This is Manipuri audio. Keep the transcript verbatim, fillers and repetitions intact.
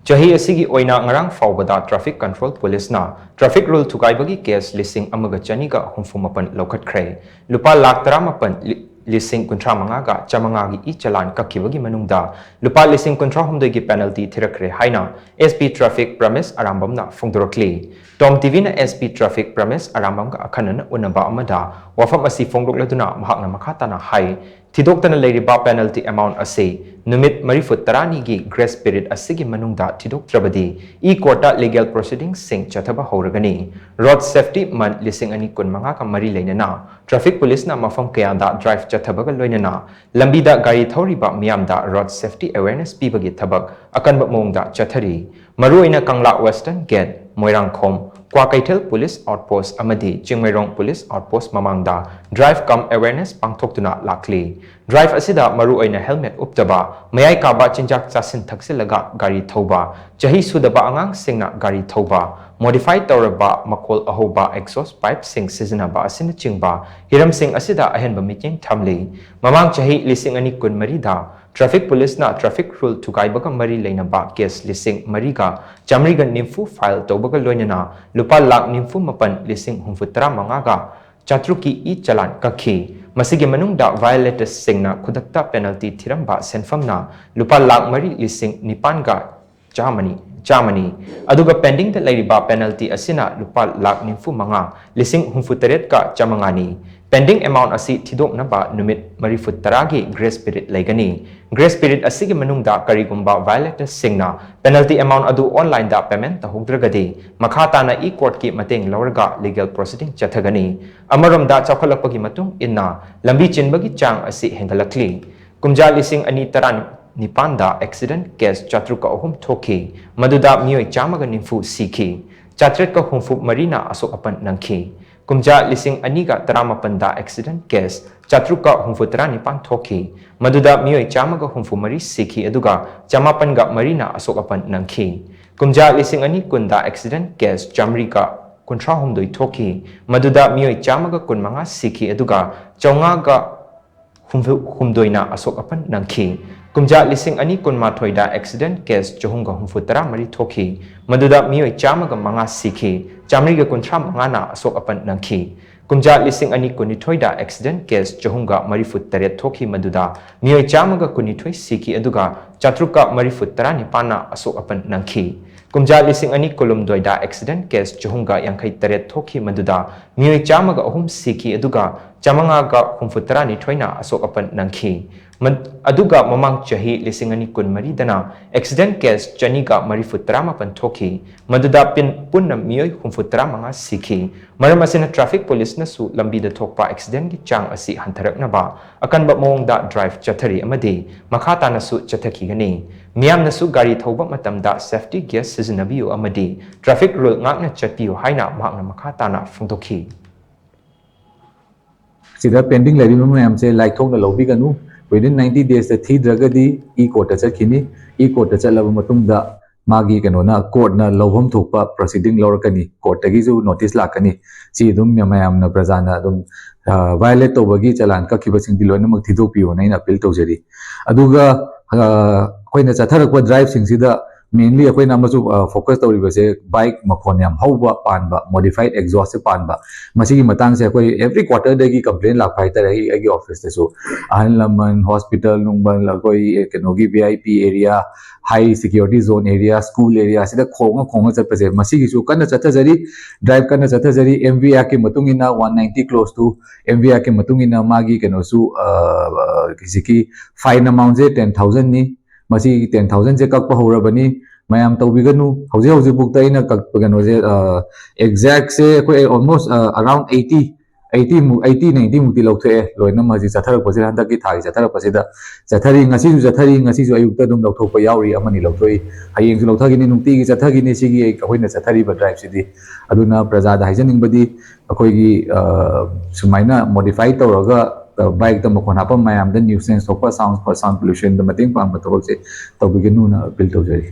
ꯆꯍꯤ ꯑꯁꯤꯒꯤ ꯑꯣꯏꯅ ꯉꯔꯥꯡ ꯐꯥꯎꯕꯗ Traffic Control Police ꯅ traffic rule ꯊꯨꯒꯥꯏꯕꯒꯤ case ꯂꯤꯁꯤꯡ ꯑꯃꯒ ꯆꯅꯤꯒ ꯍꯨꯝꯐꯨ ꯃꯥꯄꯟ ꯂꯧꯈꯠꯈ꯭ꯔꯦ꯫ ꯂꯨꯄꯥ ꯂꯥꯈ ꯇꯔꯥꯃꯥꯄꯟ ꯂꯤ-, ꯂꯤꯁꯤꯡ ꯀꯨꯟꯊ꯭ꯔꯥ ꯃꯉꯥꯒ ꯆꯥꯃꯉꯥꯒꯤ ꯏ ꯆꯂꯥꯟ ꯀꯛꯈꯤꯕꯒꯤ ꯃꯅꯨꯡꯗ ꯂꯨꯄꯥ ꯂꯤꯁꯤꯡ ꯀꯨꯟꯊ꯭ꯔꯥ ꯍꯨꯝꯗꯣꯏꯒꯤ penalty ꯊꯤꯔꯛꯈ꯭ꯔꯦ ꯍꯥꯏꯅ S P Traffic ꯄ꯭ꯔꯃꯦꯁ ꯑꯔꯥꯝꯕꯝꯅ ꯐꯣꯡꯗꯣꯔꯛꯂꯤ꯫ Tom T V ꯅ S P Traffic ꯄ꯭ꯔꯃꯦꯁ ꯑꯔꯥꯝꯕꯝꯒ ꯑꯈꯟꯅꯅ ꯎꯅꯕ ꯑꯃꯗ ꯋꯥꯐꯝ ꯑꯁꯤ ꯐꯣꯡꯗꯣꯛꯂꯗꯨꯅ ꯃꯍꯥꯛꯅ ꯃꯈꯥ ꯇꯥꯅ ꯍꯥꯏ, ꯊꯤꯗꯣꯛꯇꯅ ꯂꯩꯔꯤꯕ penalty amount ꯑꯁꯤ ꯅꯨꯃꯤꯠ ꯃꯔꯤꯐꯨ ꯇꯔꯥꯅꯤꯒꯤ grace period ꯑꯁꯤꯒꯤ ꯃꯅꯨꯡꯗ ꯊꯤꯗꯣꯛꯇ꯭ꯔꯕꯗꯤ e court ꯇ legal proceeding ꯁꯤꯡ ꯆꯠꯊꯕ ꯍꯧꯔꯒꯅꯤ꯫ Road Safety Month ꯂꯤꯁꯤꯡ ꯑꯅꯤ ꯀꯨꯟꯃꯉꯥꯒ ꯃꯔꯤ ꯂꯩꯅꯅ traffic police ꯅ ꯃꯐꯝ ꯀꯌꯥꯗ drive ꯆꯠꯊꯕꯒ ꯂꯣꯏꯅꯅ ꯂꯝꯕꯤꯗ ꯒꯥꯔꯤ ꯊꯧꯔꯤꯕ ꯃꯤꯌꯥꯝꯗ road safety awareness ꯄꯤꯕꯒꯤ ꯊꯕꯛ ꯑꯀꯟꯕ ꯃꯑꯣꯡꯗ ꯆꯠꯊꯔꯤ꯫ ꯃꯔꯨꯑꯣꯏꯅ ꯀꯪꯂꯥ Western Gate, Moirangkhom, Kwakeithel police outpost ꯑꯃꯗꯤ ꯆꯤꯡꯃꯩꯔꯣꯡ police outpost ꯃꯃꯥꯡꯗ drive cum awareness ꯄꯥꯡꯊꯣꯛꯇꯨꯅ ꯂꯥꯛꯂꯤ꯫ Drive ꯑꯁꯤꯗ ꯃꯔꯨꯑꯣꯏꯅ helmet ꯎꯞꯇꯕ, ꯃꯌꯥꯏ ꯀꯥꯕ ꯆꯤꯟꯖꯥꯛ ꯆꯥꯁꯤꯟ ꯊꯛꯆꯤꯜꯂꯒ ꯒꯥꯔꯤ ꯊꯧꯕ, ꯆꯍꯤ ꯁꯨꯗꯕ ꯑꯉꯥꯡꯁꯤꯡꯅ ꯒꯥꯔꯤ ꯊꯧꯕ, modify ꯇꯧꯔꯕ ꯃꯈꯣꯜ ꯑꯍꯧꯕ exhaust pipe ꯁꯤꯡ ꯁꯤꯖꯤꯟꯅꯕ ꯑꯁꯤꯅꯆꯤꯡꯕ ꯍꯤꯔꯝꯁꯤꯡ ꯑꯁꯤꯗ ꯑꯍꯦꯟꯕ ꯃꯤꯠꯌꯦꯡ ꯊꯝꯂꯤ꯫ ꯃꯃꯥꯡ ꯆꯍꯤ ꯂꯤꯁꯤꯡ ꯑꯅꯤ ꯀꯨꯟꯃꯔꯤꯗ traffic police ꯅ traffic rule ꯊꯨꯒꯥꯏꯕꯒ ꯃꯔꯤ ꯂꯩꯅꯕ case ꯂꯤꯁꯤꯡ ꯃꯔꯤꯒ ꯆꯥꯃꯔꯤꯒ ꯅꯤꯐꯨ file ꯇꯧꯕꯒ ꯂꯣꯏꯅꯅ ꯂꯨꯄꯥ ꯂꯥꯈ ꯅꯤꯐꯨ ꯃꯥꯄꯟ ꯂꯤꯁꯤꯡ ꯍꯨꯝꯐꯨ ꯇꯔꯥ ꯃꯉꯥꯒ ꯆꯥꯇ꯭ꯔꯨꯛꯀꯤ ꯏ ꯆꯂꯥꯟ ꯀꯛꯈꯤ꯫ ꯃꯁꯤꯒꯤ ꯃꯅꯨꯡꯗ violators ꯁꯤꯡꯅ ꯈꯨꯗꯛꯇ penalty ꯊꯤꯔꯝꯕ ꯁꯦꯟꯐꯝꯅ ꯂꯨꯄꯥ ꯂꯥꯈ ꯃꯔꯤ ꯂꯤꯁꯤꯡ ꯅꯤꯄꯥꯟꯒ ꯆꯥꯝꯃꯅꯤ, ꯆꯥꯝꯃꯅꯤ꯫ ꯑꯗꯨꯒ pending ꯗ ꯂꯩꯔꯤꯕ penalty ꯑꯁꯤꯅ ꯂꯨꯄꯥ ꯂꯥꯈ ꯅꯤꯐꯨ ꯃꯉꯥ ꯂꯤꯁꯤꯡ ꯍꯨꯝꯐꯨ ꯇꯔꯦꯠꯀ ꯆꯥꯃꯉꯥꯅꯤ꯫ Pending amount ꯑꯁꯤ ꯊꯤꯗꯣꯛꯅꯕ ꯅꯨꯃꯤꯠ ꯃꯔꯤꯐꯨ ꯇꯔꯥꯒꯤ grace period ꯂꯩꯒꯅꯤ꯫ Grace period ꯑꯁꯤꯒꯤ ꯃꯅꯨꯡꯗ ꯀꯔꯤꯒꯨꯝꯕ violators ꯁꯤꯡꯅ penalty amount ꯑꯗꯨ online ꯗ payment ꯇꯧꯍꯧꯗ꯭ꯔꯒꯗꯤ, ꯃꯈꯥ ꯇꯥꯅ e court ꯀꯤ ꯃꯇꯦꯡ ꯂꯧꯔꯒ legal proceeding ꯆꯠꯊꯒꯅꯤ꯫ ꯑꯃꯔꯣꯝꯗ, ꯆꯥꯎꯈꯠꯂꯛꯄꯒꯤ ꯃꯇꯨꯡ ꯏꯟꯅ ꯂꯝꯕꯤ ꯆꯤꯟꯕꯒꯤ ꯆꯥꯡ ꯑꯁꯤ ꯍꯦꯟꯒꯠꯂꯛꯂꯤ꯫ ꯀꯨꯝꯖꯥ ꯂꯤꯁꯤꯡ ꯑꯅꯤ ꯇꯔꯥꯅꯤꯄꯥꯟꯗ accident case ꯆꯥꯇ꯭ꯔꯨꯛꯀ ꯑꯍꯨꯝ ꯊꯣꯛꯈꯤ, ꯃꯗꯨꯗ ꯃꯤꯑꯣꯏ ꯆꯥꯝꯃꯒ ꯅꯤꯐꯨ ꯁꯤꯈꯤ, ꯆꯥꯇ꯭ꯔꯦꯠꯀ ꯍꯨꯝꯐꯨ ꯃꯔꯤꯅ ꯑꯁꯣꯛ ꯑꯄꯟ ꯅꯪꯈꯤ꯫ ꯀꯨꯝꯖꯥ ꯂꯤꯁꯤꯡ ꯑꯅꯤꯒ ꯇꯔꯥꯃꯥꯄꯟꯗ accident case ꯆꯥꯇ꯭ꯔꯨꯛꯀ ꯍꯨꯝꯐꯨ ꯇꯔꯥ ꯅꯤꯄꯥꯟ ꯊꯣꯛꯈꯤ, ꯃꯗꯨꯗ ꯃꯤꯑꯣꯏ ꯆꯥꯝꯃꯒ ꯍꯨꯝꯐꯨ ꯃꯔꯤ ꯁꯤꯈꯤ, ꯑꯗꯨꯒ ꯆꯃꯥꯄꯟꯒ ꯃꯔꯤꯅ ꯑꯁꯣꯛ ꯑꯄꯟ ꯅꯪꯈꯤ꯫ ꯀꯨꯝꯖꯥ ꯂꯤꯁꯤꯡ ꯑꯅꯤ ꯀꯨꯟꯗ accident case ꯆꯥꯃꯔꯤꯒ ꯀꯨꯟꯊ꯭ꯔꯥ ꯍꯨꯝꯗꯣꯏ ꯊꯣꯛꯈꯤ, ꯃꯗꯨꯗ ꯃꯤꯑꯣꯏ ꯆꯥꯝꯃꯒ ꯀꯨꯟꯃꯉꯥ ꯁꯤꯈꯤ, ꯑꯗꯨꯒ ꯆꯥꯝꯃꯉꯥꯒ ꯍꯨꯝꯐꯨ ꯍꯨꯝꯗꯣꯏꯅ ꯑꯁꯣꯛ ꯑꯄꯟ ꯅꯪꯈꯤ꯫ ꯀꯨꯝꯖꯥ ꯂꯤꯁꯤꯡ ꯑꯅꯤ ꯀꯨꯟꯃꯥꯊꯣꯏꯗ accident case ꯆꯍꯨꯝꯒ ꯍꯨꯝꯐꯨ ꯇꯔꯥ ꯃꯔꯤ ꯊꯣꯛꯈꯤ꯫ ꯃꯗꯨꯗ ꯃꯤꯑꯣꯏ ꯆꯥꯝꯃꯒ ꯃꯉꯥ ꯁꯤꯈꯤ, ꯆꯥꯃꯔꯤꯒ ꯀꯨꯟꯊ꯭ꯔꯥ ꯃꯉꯥꯅ ꯑꯁꯣꯛ ꯑꯄꯟ ꯅꯪꯈꯤ꯫ ꯀꯨꯝꯖꯥ ꯂꯤꯁꯤꯡ ꯑꯅꯤ ꯀꯨꯟꯅꯤꯊꯣꯏꯗ accident case ꯆꯍꯨꯝꯒ ꯃꯔꯤꯐꯨ ꯇꯔꯦꯠ ꯊꯣꯛꯈꯤ, ꯃꯗꯨꯗ ꯃꯤꯑꯣꯏ ꯆꯥꯝꯃꯒ ꯀꯨꯟꯅꯤꯊꯣꯏ ꯁꯤꯈꯤ, ꯑꯗꯨꯒ ꯆꯥꯇ꯭ꯔꯨꯛꯀ ꯃꯔꯤꯐꯨ ꯇꯔꯥꯅꯤꯄꯥꯟꯅ ꯑꯁꯣꯛ ꯑꯄꯟ ꯅꯪꯈꯤ꯫ ꯀꯨꯝꯖꯥ ꯂꯤꯁꯤꯡ ꯑꯅꯤ ꯀꯨꯟꯍꯨꯝꯗꯣꯏꯗ accident case ꯆꯍꯨꯝꯒ ꯌꯥꯡꯈꯩ ꯇꯔꯦꯠ ꯊꯣꯛꯈꯤ, ꯃꯗꯨꯗ ꯃꯤꯑꯣꯏ ꯆꯥꯝꯃꯒ ꯑꯍꯨꯝ ꯁꯤꯈꯤ, ꯑꯗꯨꯒ ꯆꯥꯃꯉꯥꯒ ꯍꯨꯝꯐꯨ ꯇꯔꯥꯅꯤꯊꯣꯏꯅ ꯑꯁꯣꯛ ꯑꯄꯟ ꯅꯪꯈꯤ꯫ ꯃ-, ꯑꯗꯨꯒ ꯃꯃꯥꯡ ꯆꯍꯤ ꯂꯤꯁꯤꯡ ꯑꯅꯤ ꯀꯨꯟꯃꯔꯤꯗꯅ accident case ꯆꯅꯤꯒ ꯃꯔꯤꯐꯨ ꯇꯔꯥꯃꯥꯄꯟ ꯊꯣꯛꯈꯤ, ꯃꯗꯨꯗ ꯄꯤꯟ-, ꯄꯨꯟꯅ ꯃꯤꯑꯣꯏ ꯍꯨꯝꯐꯨ ꯇꯔꯥꯃꯉꯥ ꯁꯤꯈꯤ꯫ ꯃꯔꯝ ꯑꯁꯤꯅ traffic policeꯅꯁꯨ ꯂꯝꯕꯤꯗ ꯊꯣꯛꯄ accidentꯀꯤ ꯆꯥꯡ ꯑꯁꯤ ꯍꯟꯊꯔꯛꯅꯕ ꯑꯀꯟꯕ ꯃꯑꯣꯡꯗ drive ꯆꯠꯊꯔꯤ ꯑꯃꯗꯤ ꯃꯈꯥ ꯇꯥꯅꯁꯨ ꯆꯠꯊꯈꯤꯒꯅꯤ꯫ ꯃꯤꯌꯥꯝꯅꯁꯨ ꯒꯥꯔꯤ ꯊꯧꯕ ꯃꯇꯝꯗ safety gear ꯁꯤꯖꯤꯟꯅꯕꯤꯌꯨ ꯑꯃꯗꯤ traffic rule ꯉꯥꯛꯅ ꯆꯠꯄꯤꯌꯨ ꯍꯥꯏꯅ ꯃꯍꯥꯛꯅ ꯃꯈꯥ ꯇꯥꯅ ꯐꯣꯡꯗꯣꯛꯈꯤ꯫ ꯁꯤꯗ pending ꯂꯩꯔꯤꯕ ꯃꯌꯥꯝꯁꯦ ꯂꯥꯏꯊꯣꯛꯅ ꯂꯧꯕꯤꯒꯅꯨ꯫ Within ninety daysꯇ ꯊꯤꯗ꯭ꯔꯒꯗꯤ e courtꯇ ꯆꯠꯈꯤꯅꯤ꯫ E courtꯇ ꯆꯠꯂꯕ ꯃꯇꯨꯡꯗ ꯃꯥꯒꯤ ꯀꯩꯅꯣꯅ, courtꯅ ꯂꯧꯐꯝ ꯊꯣꯛꯄ proceeding ꯂꯧꯔꯛꯀꯅꯤ, courtꯇꯒꯤꯁꯨ notice ꯂꯥꯛꯀꯅꯤ꯫ ꯁꯤ ꯑꯗꯨꯝ ꯃꯌꯥꯝꯅ, ꯄ꯭ꯔꯖꯥꯅ ꯑꯗꯨꯝ violate ꯇꯧꯕꯒꯤ ꯆꯂꯥꯟ ꯀꯛꯈꯤꯕꯁꯤꯡꯗꯤ ꯂꯣꯏꯅꯃꯛ ꯊꯤꯗꯣꯛꯄꯤꯌꯣꯅ ꯑꯩꯅ appeal ꯇꯧꯖꯔꯤ꯫ ꯑꯗꯨꯒ ꯑꯩꯈꯣꯏꯅ ꯆꯠꯊꯔꯛꯄ driveꯁꯤꯡꯁꯤꯗ mainly ꯑꯩꯈꯣꯏꯅ ꯑꯃꯁꯨ focus ꯇꯧꯔꯤꯕꯁꯦ bike ꯃꯈꯣꯟ ꯌꯥꯝ ꯍꯧꯕ ꯄꯥꯟꯕ, modified exhaustꯁꯦ ꯄꯥꯟꯕ꯫ ꯃꯁꯤꯒꯤ ꯃꯇꯥꯡꯁꯦ ꯑꯩꯈꯣꯏ every quarterꯗꯒꯤ complaint ꯂꯥꯛꯄ ꯍꯥꯏꯇꯥꯔꯦ꯫ ꯑꯩ, ꯑꯩꯒꯤ officeꯇꯁꯨ ꯑꯍꯜ ꯂꯃꯟ, hospital ꯅꯨꯡꯕꯜ, ꯑꯩꯈꯣꯏ ꯀꯩꯅꯣꯒꯤ VIP area, high security zone area, school area ꯁꯤꯗ ꯈꯣꯡꯉ ꯈꯣꯡꯉ ꯆꯠꯄꯁꯦ, ꯃꯁꯤꯒꯤꯁꯨ ꯀꯟꯅ ꯆꯠꯊꯖꯔꯤ꯫ Drive ꯀꯟꯅ ꯆꯠꯊꯖꯔꯤ꯫ MV Actꯀꯤ ꯃꯇꯨꯡ ꯏꯟꯅ one ninety clause two, MV Actꯀꯤ ꯃꯇꯨꯡ ꯏꯟꯅ ꯃꯥꯒꯤ ꯀꯩꯅꯣꯁꯨ, ꯍꯧꯖꯤꯛꯀꯤ fine amountꯁꯦ ten thousandꯅꯤ꯫ ꯃꯁꯤ ten thousandꯁꯦ ꯀꯛꯄ ꯍꯧꯔꯕꯅꯤ꯫ ꯃꯌꯥꯝ ꯇꯧꯕꯤꯒꯅꯨ꯫ ꯍꯧꯖꯤꯛ ꯍꯧꯖꯤꯛꯐꯥꯎꯗ ꯑꯩꯅ ꯀꯛꯄ ꯀꯩꯅꯣꯁꯦ, exactꯁꯦ ꯑꯩꯈꯣꯏ almost around eighty, eighty ꯃꯨꯛ, eighty ninety ꯃꯨꯛꯇꯤ ꯂꯧꯊꯣꯛꯑꯦ꯫ ꯂꯣꯏꯅꯃꯛ ꯍꯧꯖꯤꯛ ꯆꯠꯊꯔꯛꯄꯁꯤꯗ, ꯍꯟꯗꯛꯀꯤ ꯊꯥꯒꯤ ꯆꯠꯊꯔꯛꯄꯁꯤꯗ ꯆꯠꯊꯔꯤ꯫ ꯉꯁꯤꯁꯨ ꯆꯠꯊꯔꯤ꯫ ꯉꯁꯤꯁꯨ ꯑꯌꯨꯛꯇ ꯑꯗꯨꯝ ꯂꯧꯊꯣꯛꯄ ꯌꯥꯎꯔꯤ, ꯑꯃꯅꯤ ꯂꯧꯊꯣꯛꯏ꯫ ꯍꯌꯦꯡꯁꯨ ꯂꯧꯊꯈꯤꯅꯤ꯫ ꯅꯨꯡꯇꯤꯒꯤ ꯆꯠꯊꯈꯤꯅꯤ ꯁꯤꯒꯤ ꯑꯩꯈꯣꯏꯅ ꯆꯠꯊꯔꯤꯕ driveꯁꯤꯗꯤ꯫ ꯑꯗꯨꯅ ꯄ꯭ꯔꯖꯥꯗ ꯍꯥꯏꯖꯅꯤꯡꯕꯗꯤ, ꯑꯩꯈꯣꯏꯒꯤ ꯁꯨꯃꯥꯏꯅ modify ꯇꯧꯔꯒ bikeꯇ ꯃꯈꯣꯟ ꯍꯥꯞꯄ ꯃꯌꯥꯝꯗ nuisance ꯊꯣꯛꯄ, sound, sound pollutionꯗ ꯃꯇꯦꯡ ꯄꯥꯡꯕ ꯊꯕꯛꯁꯦ ꯇꯧꯕꯤꯒꯅꯨꯅ appeal ꯇꯧꯖꯔꯤ꯫